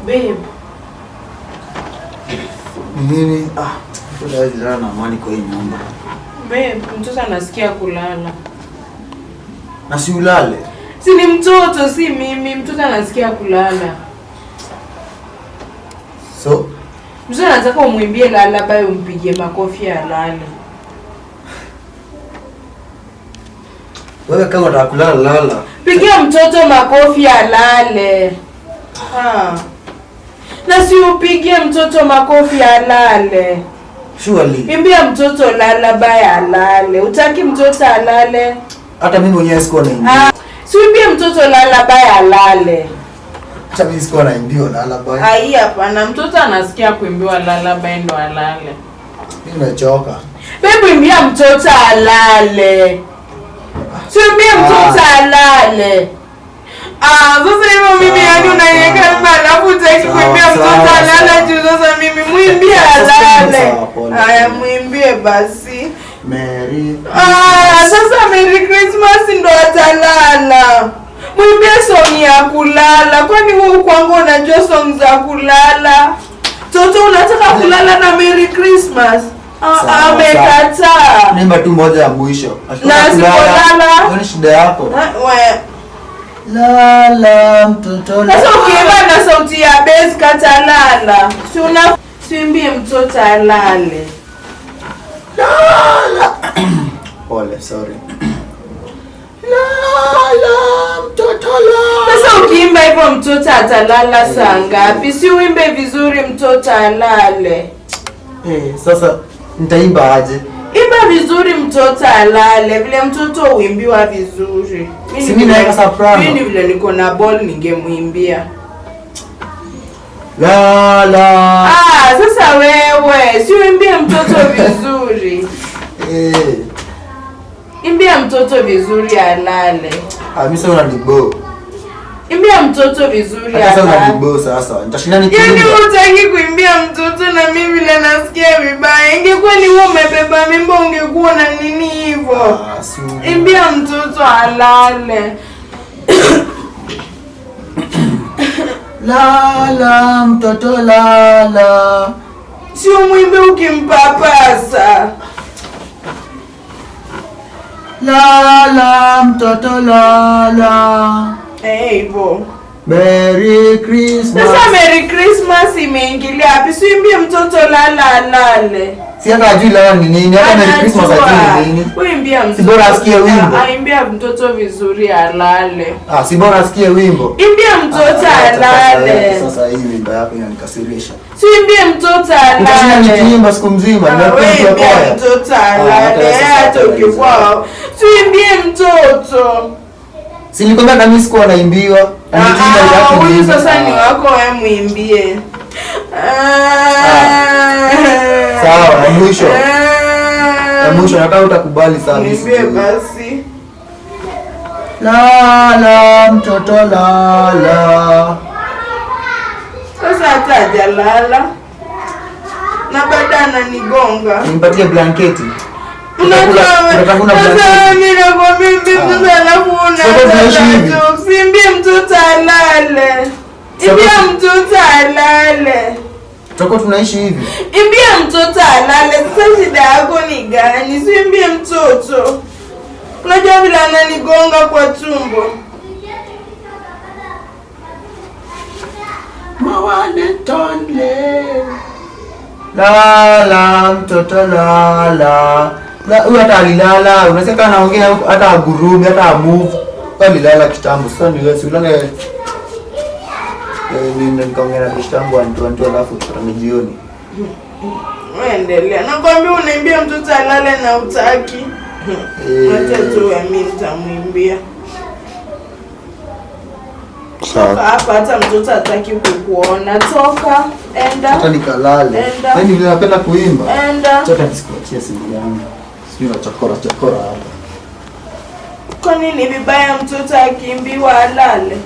Babe. Nini? Ah, mtoto hawezi lala na amani kwa hii nyumba. Babe, mtoto anasikia kulala. Na si ulale. Si ni mtoto, si mimi. Mtoto anasikia kulala. So, mtoto anataka umwimbie lullaby, umpigie makofi alale. Wewe kama unataka kulala, lala. Pigia mtoto makofi alale. Ah. Na si upigie mtoto makofi alale. Surely. Imbia mtoto lullaby alale. Utaki mtoto alale? Hata mimi mwenyewe sikuwa naimba. Ah, si uimbie mtoto lullaby alale. Hata mimi sikuwa naimbiwa lullaby. Ai, hapana, mtoto anasikia kuimbiwa lullaby ndo alale. Mimi nimechoka. Babe, imbia mtoto alale. Si uimbie mtoto alale. Ah, sasa hivyo mimi yani unaniweka mimi alafu hutaki kuimbia mtoto alale juu sasa mimi muimbie alale. Haya, muimbie basi. Merry. Ah, sasa Merry Christmas ndo atalala. Muimbie song ya kulala. Kwani wewe kwangu unajua song za kulala? Toto unataka kulala na Merry Christmas? Amekataa. Nimba tu moja ya mwisho. Na asipolala. Nini shida yako? Lala mtoto lala. Sasa ukiimba na sauti ya bass katalala. Si una simbie mtoto alale. Lala. Pole, sorry. Lala mtoto lala. Sasa ukiimba hivyo mtoto atalala saa ngapi? Si uimbe vizuri mtoto alale. Sasa nitaimba aje? Imba vizuri mtoto alale, vile mtoto uimbiwa vizuri. Si mimi naweka soprano. Mimi vile niko na ball ningemuimbia. La la. Ah, sasa wewe, si uimbie mtoto vizuri. Imbia mtoto vizuri alale. Ah, mimi sasa unanibo. Imbia mtoto vizuri alale. Sasa unanibo sasa. Nitashinda nikiimba. Yaani hutaki kuimbia mtoto na mimi vile nasikia vibaya. Ingekuwa ni wewe umebeba mimba ungekuwa na nini hivyo? Ah, imbia mtoto alale. Lala mtoto lala. Si umwimbe ukimpapasa. Lala mtoto lala. Hivyo. Merry Christmas. Sasa Merry Christmas imeingilia wapi? Si uimbie mtoto lala alale. Si hata ajui lala ni nini, hata Merry Christmas ajui ni nini. Uimbia mtoto. Si bora asikie wimbo. Aimbia mtoto vizuri alale. Ah, si bora asikie wimbo. Imbia mtoto alale. Sasa hii wimbo yako inanikasirisha. Si uimbie mtoto alale. Nitashinda nikiimba siku mzima, ndio kwa mtoto alale. Hata ukikuwa. Si uimbie mtoto. Si nilikwambia na mimi sikuwa naimbiwa. Huyu sasa ni wako wewe muimbie. Sawa, na mwisho. Na mwisho nataka utakubali sana. Niimbie basi. Lala mtoto lala. Sasa hata hajalala. Na baada ananigonga. Nimpatie blanketi. Sasa mimi nakwambia mtoto alafu usiimbie mtoto alale. Imbia mtoto alale. Tutakuwa tunaishi hivi. Imbia mtoto alale. Sasa shida yako ni gani? Siimbie mtoto. Unajua vile ananigonga kwa tumbo. Mawane tonle. Lala mtoto lala. Huyu hata alilala, unaweza kana anaongea hata agurumi, hata move. Alilala kitambo. Sasa ni wewe ulale. Ndio nikaongea na kitambo antu alafu tutane jioni. Wewe endelea. Nakwambia unaimbia mtoto alale na utaki. Acha tu mimi nitamwimbia. Toka hapa hata mtoto hataki kukuona. Toka, enda. Hata nikalale. Yaani vile napenda kuimba. Enda. Hata nisikuachie simu yangu. Sijui nachokora chokora hapa. Kwa nini vibaya mtoto akiimbiwa alale?